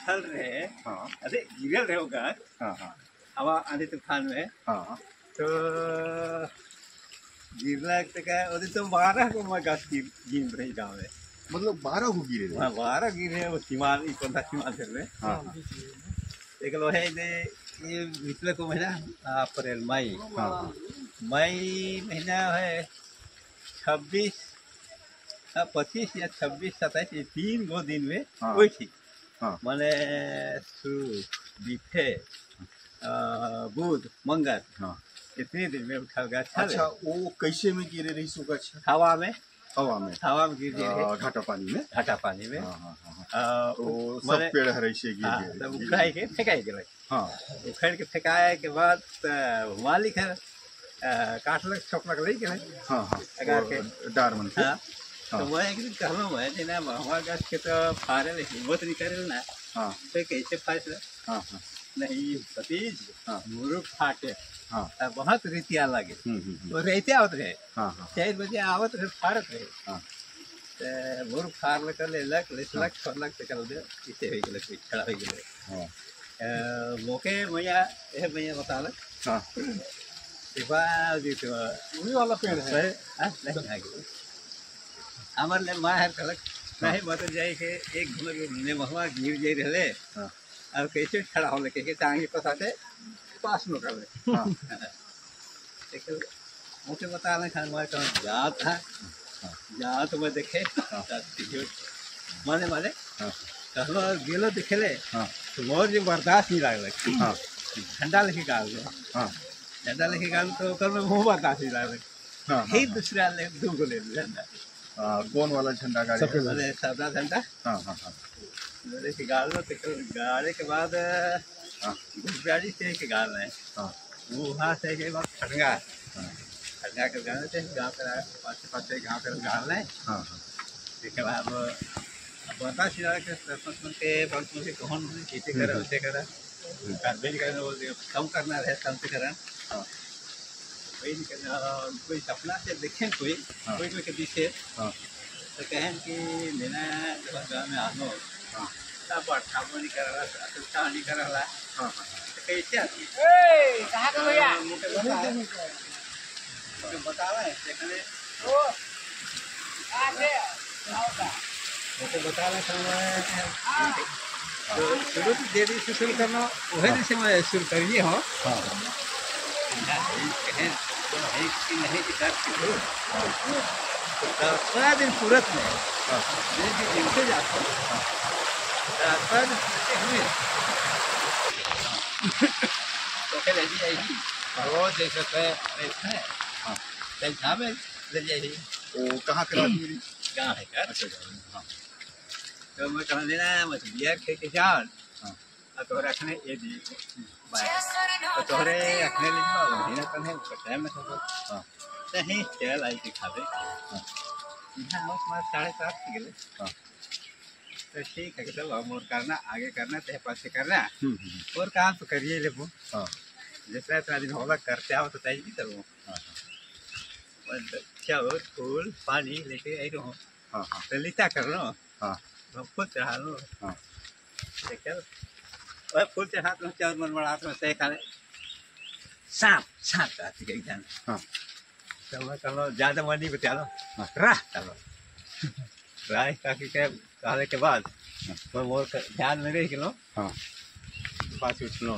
उठल रहे। हाँ। अरे गिरल रहे गाछ। हाँ हाँ। हवा आंधी तूफान में। हाँ। तो गिरला तो क्या ओदे तो 12 गो गाछ गिर रही गाँव में। मतलब 12 गो गिरे रहे। हाँ 12 गिरे वो सीमा ई कोंधा सीमा धर में। हाँ। एक लोहे दे ये निकले को महीना अप्रैल मई। हाँ। मई महीना है 26 25 या 26 27 ये 3 गो दिन में। हाँ। वही ठीक। हाँ। माने बीफे बुध मंगल। हाँ। इतने दिन में उठा गाछ। अच्छा वो कैसे में गिरे रही सो गाछ? हवा में। हवा में। हवा में गिर रहे। घाटा पानी में। घाटा पानी में। हाँ हाँ हाँ। तो सब पेड़ हरे से गिर गए। तब उखाड़ के फेंकाई गए। हाँ। उखाड़ के फेंकाए के बाद मालिक है काटलक छोकलक ले गए। हाँ हाँ। अगार के डार मन के। हाँ। तो मैं एक दिन कहलूँ मैं जना हमारा गाछ के तो फाड़े ले हिम्मत नहीं करे ना। हाँ। तो कैसे फाड़े? हाँ हाँ। नहीं सतीश। हाँ। मुरुख फाटे। हाँ। बहुत रीतिया लगे। वो रहते आवत रहे। हाँ हाँ। 4 बजे आवत रहे फाड़त रहे। हाँ। तो मुरुख फाड़ कर ले लक लेसलक छोड़लक तो कर दे इसे हो गेलै खड़ा हो गेलै। हाँ। मोके मैया ए मैया बतालक। हाँ। शिवाजी तो वही वाला पेड़ है। हाँ नहीं आगे हमार ले माँ है कहलक नहीं बता जाए के एक घुमर ने महुआ गिर जाए रहले। हाँ। अब कैसे खड़ा होले के टांगे पसाते पास में कर ले। हाँ। लेकिन मुझे बता रहे खान मैं कहाँ जात था। हाँ। जात मैं देखे। हाँ। माने माने। हाँ। कहलो गेलो देखेले। हाँ। तो मोर जो बर्दाश्त नहीं लागल। हाँ। झंडा लेके गाल दो। हाँ। झंडा लेके गाल तो कल में मुँह बर्दाश्त नहीं लागल। हाँ। ही दूसरा ले दूगो ले झंडा। हाँ कौन वाला झंडा गाड़ी? अरे सादा झंडा। हाँ हाँ हाँ। लेके गाल दो तो गाड़े के बाद। हाँ। गाड़ी से के गाल है। हाँ। वो वहाँ से के बाद खटगा। हाँ। खटगा के गाल थे गाँव कर पाँच पाँच गाँव कर गाल है। हाँ हाँ। इसके बाद बता सिरा के सरपंच मन के पंच मन के कौन कैसे करे वैसे करे कार्बेज करना वो कम करना रहे कम से करना। हाँ। कोई नहीं करना कोई सपना से देखें कोई। हाँ। कोई कोई के दिखे। हाँ। तो कहें कि लेना जब गाँव में आनो। हाँ। तब अठावन नहीं कर रहा अठावन नहीं कर रहा। हाँ हाँ। तो कैसे आती है? ए कहाँ का भैया? मुझे बता रहे हैं देखने। ओ आगे आओ। मुझे बता रहे हैं तो शुरू तो देरी से शुरू करना वही जैसे मैं शुरू करिए हो। हाँ। नहीं कहें नहीं कि नहीं कि कर शुरू। तो 10 दिन पूरत में। हाँ। जैसे जिनसे जाता हूँ। हाँ। 10 दिन पूरते हुए। तो फिर ले जाएगी रोज जैसे पे है। हाँ। तो में ले जाएगी। वो कहाँ कराती है? गाँव है क्या? अच्छा हाँ। तो मैं कहा लेना मत बिया खे के जान। हाँ। और तो रखने ये दी तो तोहरे रखने ले जाओ महीना कल है टाइम में सब। हाँ। नहीं चल आई के खावे। हाँ। यहाँ आओ तुम्हारे 7:30 गए। हाँ। तो ठीक है चलो और करना आगे करना चाहे पासे करना और काम तो करिए ले वो। हाँ। जैसा इतना दिन होगा करते आओ तो तय नहीं करूँ। हाँ। चावल फूल पानी लेके आई रहो। हाँ हाँ। तो लीता कर लो। हाँ। फूल चढ़ा लो। हाँ। चल वह फूल चढ़ा तो चावल मन बढ़ा तो सही खाने सांप सांप आती गई जान। हाँ। तो मैं कहलो ज़्यादा मन नहीं बता लो। हाँ। राह चलो राह काफी के कहने के बाद मैं मोर ध्यान में रह गलो। हाँ। पास उठलो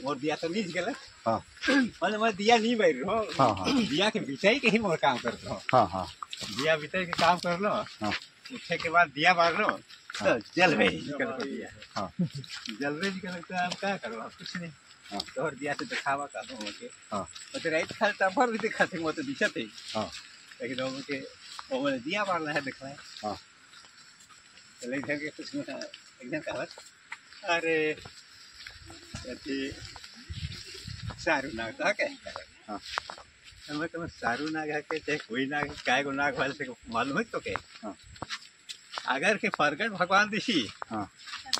मोर दिया तो नीच गल। हाँ। मैंने मैं दिया नहीं बैठ रहो। हाँ हाँ। दिया के बिछाई के ही मोर काम कर रहो। हाँ हाँ। दिया बिछाई के काम कर लो। हाँ। उठे के बाद दिया बार लो तो जल में निकल दिया। हाँ। जल में निकल तो आप क्या करो आप कुछ नहीं। हाँ। तो और दिया से दिखावा कर दो मुझे। हाँ। तो राइट खाल तब पर भी दिखाते वो तो दिशा थे। हाँ। लेकिन वो मुझे वो मैंने दिया बार है दिखला है। हाँ। तो लेकिन के कुछ एकदम कहावत अरे अति सारू नाग था क्या? हाँ। तो मैं तुम्हें सारू नाग है के चाहे कोई नाग काय को नाग वाले से मालूम है तो के। हाँ। अगर के प्रगट भगवान दिशी। हाँ।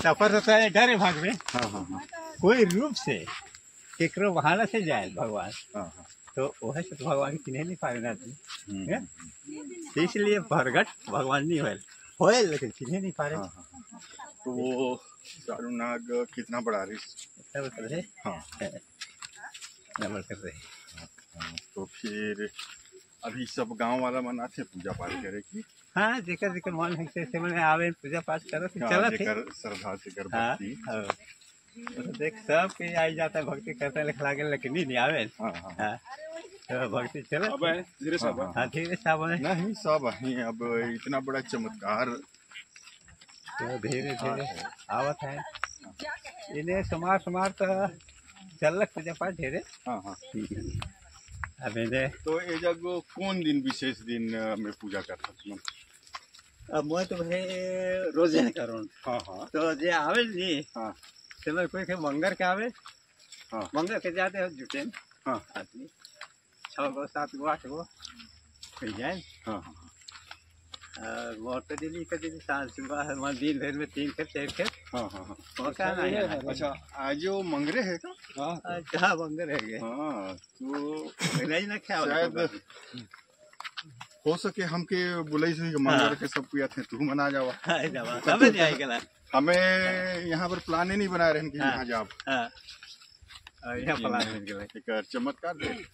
सफर होता है डरे भाग में। हाँ हाँ हाँ। कोई रूप से केकरो बहाना से जाए भगवान। हाँ हाँ। तो वह से तो भगवान चिन्ह नहीं पाए ना। इसलिए प्रगट भगवान नहीं होल होए लेकिन चिन्ह नहीं पा रहे। हाँ हाँ। तो वो सारू नाग कितना बड़ा रही? हाँ कर रहे। तो फिर अभी सब गांव वाला मनाते पूजा पाठ करे की? हाँ, जेकर जेकर मन है से मने आवे पूजा पाठ करो चलत है, श्रद्धा से कर भक्ति। हाँ, तो देख सब के आई जाता है भक्ति करता है लिखला के, लेकिन नहीं आवे। हाँ हाँ, तो भक्ति चलत अब है धीरे सब। हाँ धीरे सब है नहीं सब है। अब इतना बड़ा चमत्कार तो धीरे धीरे आवत है। इन्हें समार समार तो चलक पूजा पाठ ढेरे। हाँ हाँ। अब इन्हें तो ये जब कौन दिन विशेष दिन में पूजा करता तुम? अब मैं तो भाई रोज नहीं करूँ। हाँ हाँ। तो जे आवे नहीं। हाँ। चलो कोई के मंगर के आवे। हाँ। मंगर के जाते हो जुटे। हाँ। आदमी 6 गो 7 गो 8 गो कोई जाए। हाँ हाँ। और मोर तो दिल्ली का दिल्ली सांझ सुबह वहाँ दिन भर में 3 खेप 4 खेप। हाँ हाँ हाँ। और क्या नहीं है। अच्छा आज वो मंगरे है क्या? हाँ अच्छा मंगर है गए। हाँ तो नहीं ना क्या शायद हो सके हमके बुलाई से मंगर के सब कोई थे तू मना जावा। हाँ जावा सब जाएगा। हमें यहाँ पर प्लान ही नहीं बना रहे कि यहाँ जाओ। हाँ और यहाँ प्लान बन गया एक चमत्कार देख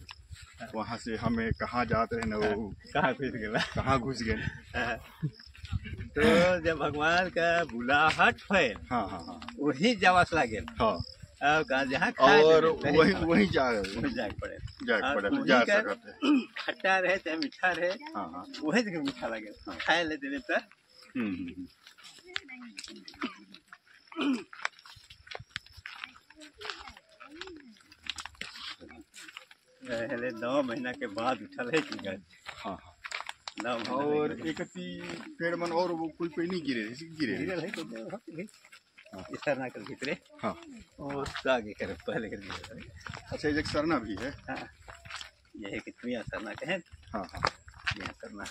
वहाँ से हमें कहाँ जाते रहे ना वो कहाँ घुस गया कहाँ घुस गए। तो जब भगवान का बुलाहट है। हाँ हाँ हाँ। वही जावास लागे। हाँ और जहाँ और वही वही जा जाए पड़े जाए पड़े जा सकते खट्टा रहे चाहे मीठा रहे। हाँ हाँ। वही जगह मीठा लगे खाए ले देने पर। पहले 9 महीना के बाद उठल है कि गाछ। हाँ हाँ। 9 महीना और एक पेड़ मन और वो कोई कोई नहीं गिरे गिरे गिरल है तो इस सरना के भीतरे। हाँ। और आगे करे पहले कर गिरे। अच्छा एक सरना भी है। हाँ यह कितनी सरना के हैं। हाँ हाँ यह सरना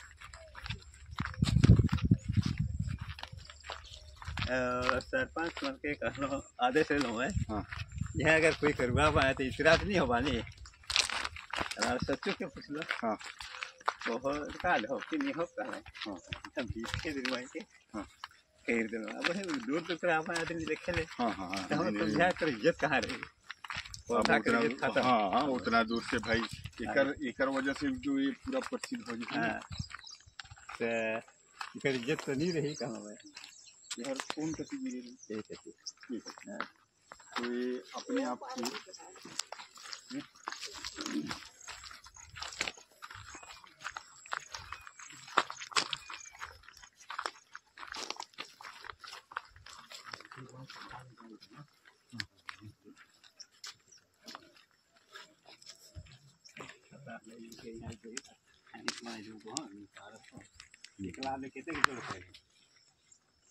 और सरपंच मन के कहनो आदेश लो है। हाँ। यहाँ अगर कोई करवा पाए तो इतराज नहीं हो बानी सच्चो के पूछ लो। हाँ। बहुत काल हो कि नहीं हो काल है। हाँ। हम बीच के दिन वहीं के। हाँ। कह दिन अब दूर दूर पर आप आदमी देखे ले। हाँ हाँ हाँ। तो हम समझा कर इज्जत कहाँ रही? उतना, हाँ हाँ उतना दूर से भाई एकर एकर वजह से जो ये पूरा प्रसिद्ध हो जाए। हाँ। तो एकर इज्जत तो नहीं रही कहाँ में। यार कौन कैसी गिरी? ठीक है। तो ये अपने आप की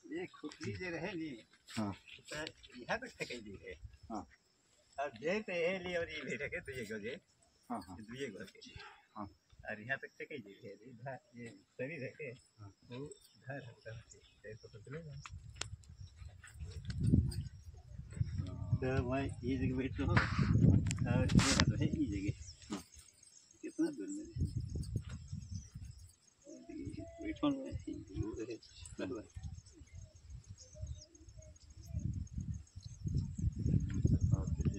ये खुखली जे रहे नी। हाँ। तो यहाँ तक फेंक दी है। हाँ। अब जे पे है ली और ये भेटे के दुए गो जे। हाँ हाँ। दुए गो के। हाँ। और यहाँ तक फेंक दी है। इधर ये शरीर है के। हाँ। वो इधर होता है तो पकड़ लेगा। तो मैं ये जगह बैठा हूँ और ये तो है ये जगह। कितना दूर में बैठो में है।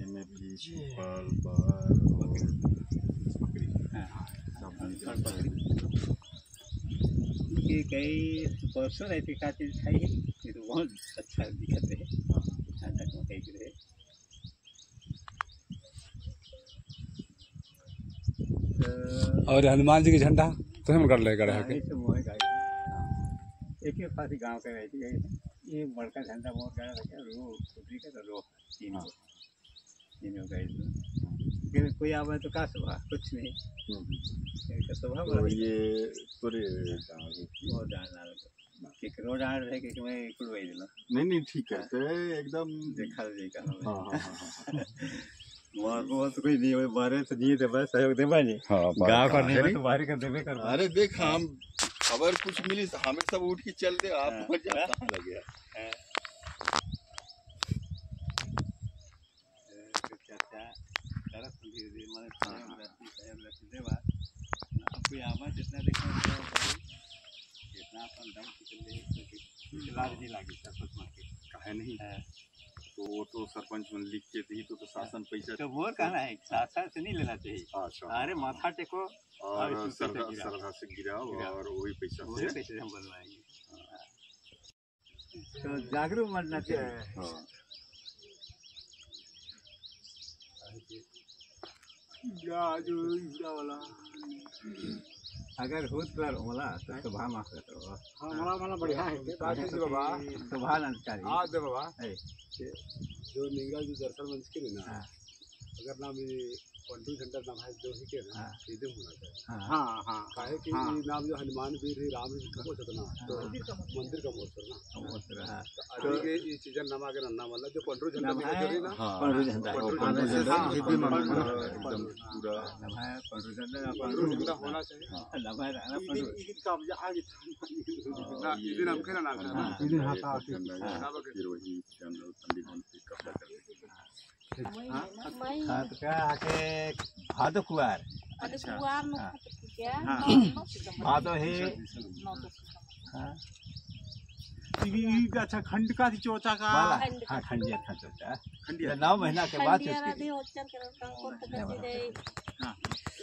में भी फल बार और बकरी। हाँ। सब ये कई परसों रहते का चीज खाई है ये तो बहुत अच्छा दिखत रहे। ठंडा मकई के रहे। और हनुमान जी के झंडा तो हम कर ले कर है के एक ही पास गांव के रहती है ये बड़का झंडा बहुत गाड़ा रखे और वो खुदरी का तो रो तीनों गए लेकिन कोई आवे तो का स्वभाव कुछ नहीं इनका स्वभाव तो ये तोरे बहुत डांड केकरो डांड रहे कि मैं कुड़वाई दिला। नहीं नहीं ठीक है तो एकदम देखा जी का। हाँ हाँ हाँ। मार को तो कोई नहीं हो मारे तो नहीं देबा सहयोग देबा नहीं। हाँ गांव का नहीं तो बाहर का देबे कर। अरे देख हम खबर कुछ मिली हमें सब उठ के चल दे आप पहुंच जा कहां लगे। चर्चा करत धीरे धीरे माने सहयोग देबा अब कोई आवा जितना देखो जितना अपन दम निकल ले लाज नहीं लागी सरपंच मार के। काहे नहीं तो वो तो सरपंच मन लिख के दी तो शासन पैसा तो वो कहना है शासन से नहीं लेना चाहिए। अच्छा अरे माथा टेको और श्रद्धा से गिराओ और वही पैसा से हम बनवाएंगे। तो जागरूक बनना चाहिए। अगर होत पर होला तो शोभा माफ करतो। हां मला मला बढ़िया है बात है बाबा शोभा नमस्कार हां दे बाबा जो निंगा जो दर्शन मंच के ना अगर नाम ये पंडू झंडा नाम है जो ही के ना सीधे होना चाहिए। हां हां काहे कि ये नाम जो हनुमान वीर है राम जी का ना तो मंदिर का मोर ना हां तो के ये चीज नाम आगे ना वाला जो पंडू झंडा निकल रही ना पंडू झंडा एकदम पूरा नाम है पंडू झंडा पंडू झंडा होना चाहिए। नाम है ना पंडू इकिन कब्जा आगे ना इधर हम खेला ना इधर हां फिर वही जनरल पंडित उनसे कब्जा कर हाँ तो क्या आके भादो कुआर भादो है। हाँ अच्छा खंड का चौथा का हाँ खंडिया था चौथा खंडिया 9 महीना के बाद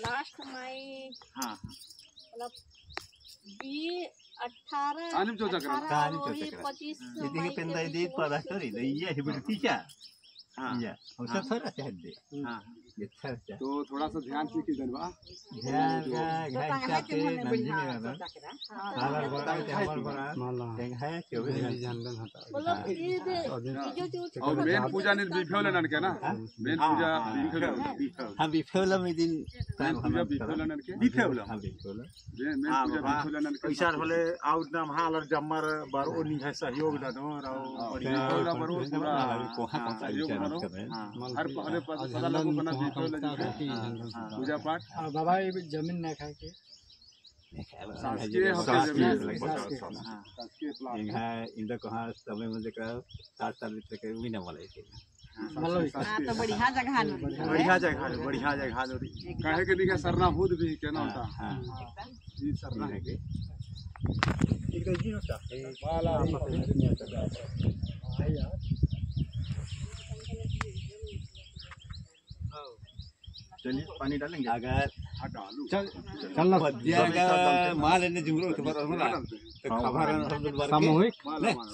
लास्ट माई हाँ मतलब 18 25 हाँ सब थोड़ा चाहिए। हाँ अच्छा तो थोड़ा सा ध्यान से की जनवा ध्यान का घाटे नंदी में ना हमार बड़ा हमार बड़ा है मतलब ये जो और मेन पूजा ने बिफेवला नन के ना मेन पूजा बिफेवला हां बिफेवला में दिन पूजा बिफेवला नन के बिफेवला हां बिफेवला मेन पूजा बिफेवला नन के पैसा होले आउट नाम हाल और जम्मर बारो नि है सहयोग दनो और बिफेवला बरो पूरा कोहा सहयोग करो हर पहले पता लगो बना बिफेवला पूजा पाठ बाबा ये जमीन ना खाए के शासकीय शासकीय प्लाट यहाँ इंदा कहाँ समय में देखा 7 साल भीतर के भी ना वाला है। तो बढ़िया जगह है बढ़िया जगह है बढ़िया जगह है काहे के दिखा सरना हुद भी के ना होता। हां जी सरना है के एक जी होता वाला हां यार चलिए पानी डालेंगे अगर हाँ डालू चल चलना माल लेने जुमरो के पर तो खबर सामूहिक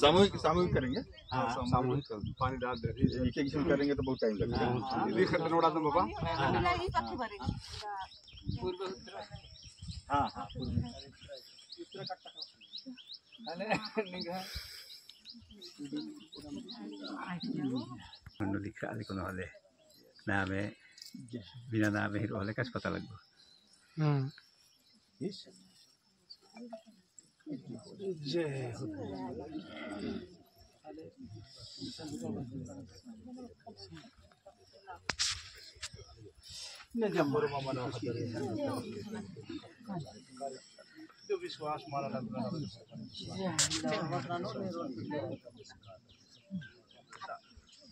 सामूहिक सामूहिक करेंगे। हां सामूहिक पानी डाल दे एक एक जन करेंगे तो बहुत टाइम लगेगा। देख नोड़ा तुम बाबा हां हां अरे निगा मनु लिखा आले कोनो हले नामे बिना नामे हिरो हले कस पता लगबो। जय हो। न जम्बर मामा ना जो विश्वास मारा लगना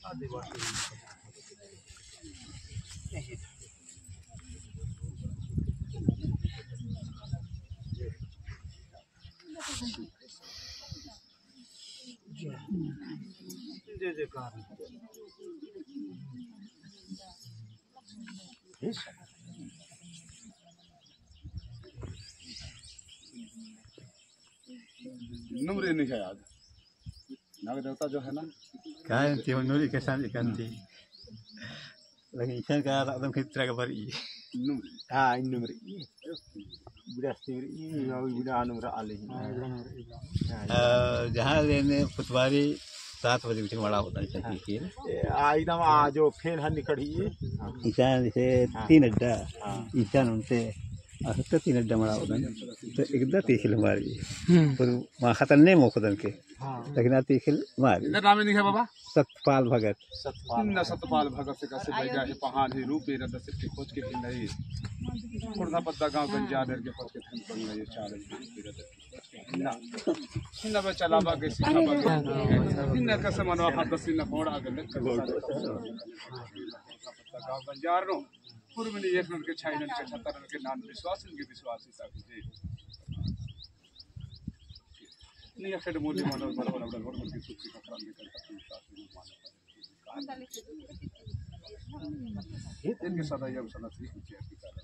आदिवासी जय जयकार। नम्र नहीं है याद नाग देवता जो है ना कांति नूरी के सामने कांति लेकिन ईशान का एकदम खितरा का भरी नम्र हां नम्र बुढ़ास्ती बुढ़ा नम्र आले जहाँ लेने फुटवारी 7 बजे उठे बड़ा होता है एकदम आ जो फेन हन निकड़ी ईशान से 3 अड्डा ईशान उनसे तो 3 अड्डा मड़ा होता है तो एकदम तीखिल मारी पर वहाँ खतन नहीं मोखदन के लेकिन आ तीखिल मारी इधर नाम नहीं है बाबा सतपाल भगत। सतपाल सतपाल भगत से कैसे भैया है पहाड़ है रूपे रद से के खोज के फिर नहीं खुर्दा पत्ता गांव गंजा दर के खोज के थन पर नहीं चार रद ना हिन्ना बे चलाबा के सिखाबा के हिन्ना कैसे मनवा हाथ दसिन न फोड़ा गले गांव गंजार नो पूर्व में एक नन के छाई नन के छतर नन के नान विश्वास इनके विश्वास ही साथी जी। नहीं खेड मोली मानव बराबर बराबर बराबर की सुखी का क्रांति करता इनके सदा यम सदा श्री कुछ की कारण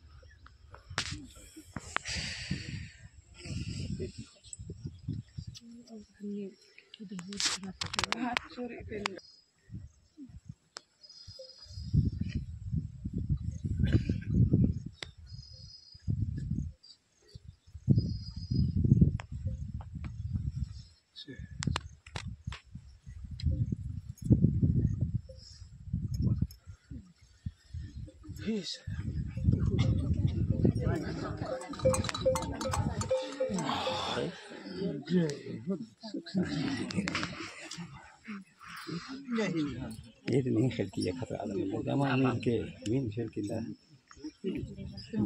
ये नहीं खेल किया खतरा जमा के मीन खेल किला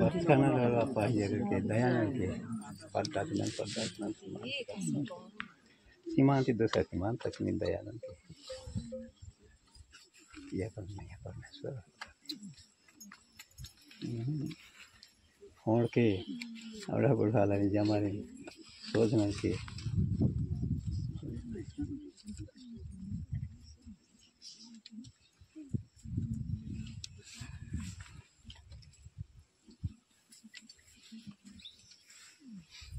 बचकाना रहा पाहिजे के दया के पड़ता सीमांत दूसरा सीमांत तक मिल दया के यह परमेश्वर होड़ के और बुढ़ा लानी जमा नहीं सोचना के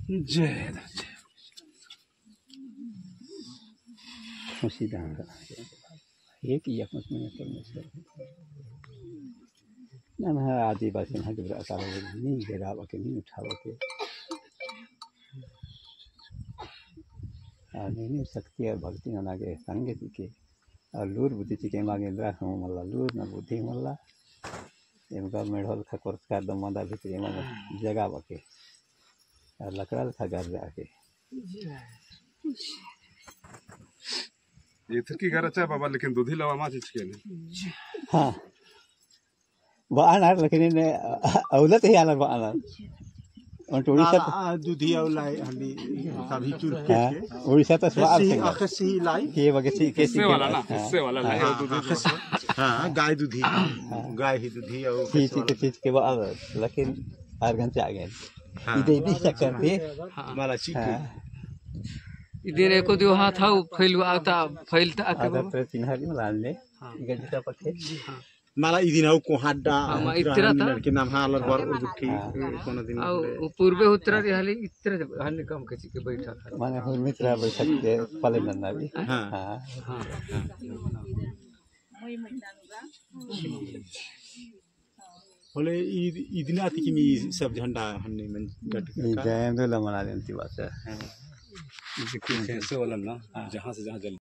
जय खुशी दान एक ही में परमेश्वर ना ना आदिवासी ना के नहीं घेराव के नहीं उठाव के नहीं शक्ति और भक्ति ना के संग के और लूर बुद्धि चिके मागे हूँ मल्ला लूर ना बुद्धि मल्ला एमका मेढ़ल खा कोरस्कार दमदा भीतर एमा जगह बके और लकड़ा खा घर जाके ये की घर अच्छा बाबा लेकिन दूधी लवा माछ के नहीं। हाँ बाणार लेकिन ने औलत ही आला बाणार और उड़ीसा दूधी औलाई हली कभी चुर के उड़ीसा तो स्वाद से अखसी लाई के वगे सी के इससे वाला ना इससे वाला लाई दूधी हां गाय दूधी गाय ही दूधी और चीज के बाद लेकिन आर घंटे आ गए इधर इधर चक्कर थे माला चीक इधर एको दियो हाथ how फैल आता फैलता आके आधा तो चिन्हारी मला ले गजटा पखे माला इदिन how कोहाडा इतरा था के नाम हालर बर उठी कोनो दिन औ पूर्वे उतरा हाली इतरा हाली कम के के बैठा था माने हुरमित्रा बैठक के पले नन्ना भी। हां हां बोले इदिन आती कि मी सब झंडा हमने मन गट ये जयंदुला मना लेती बात है ऐसे वाला ना जहां से जहां जल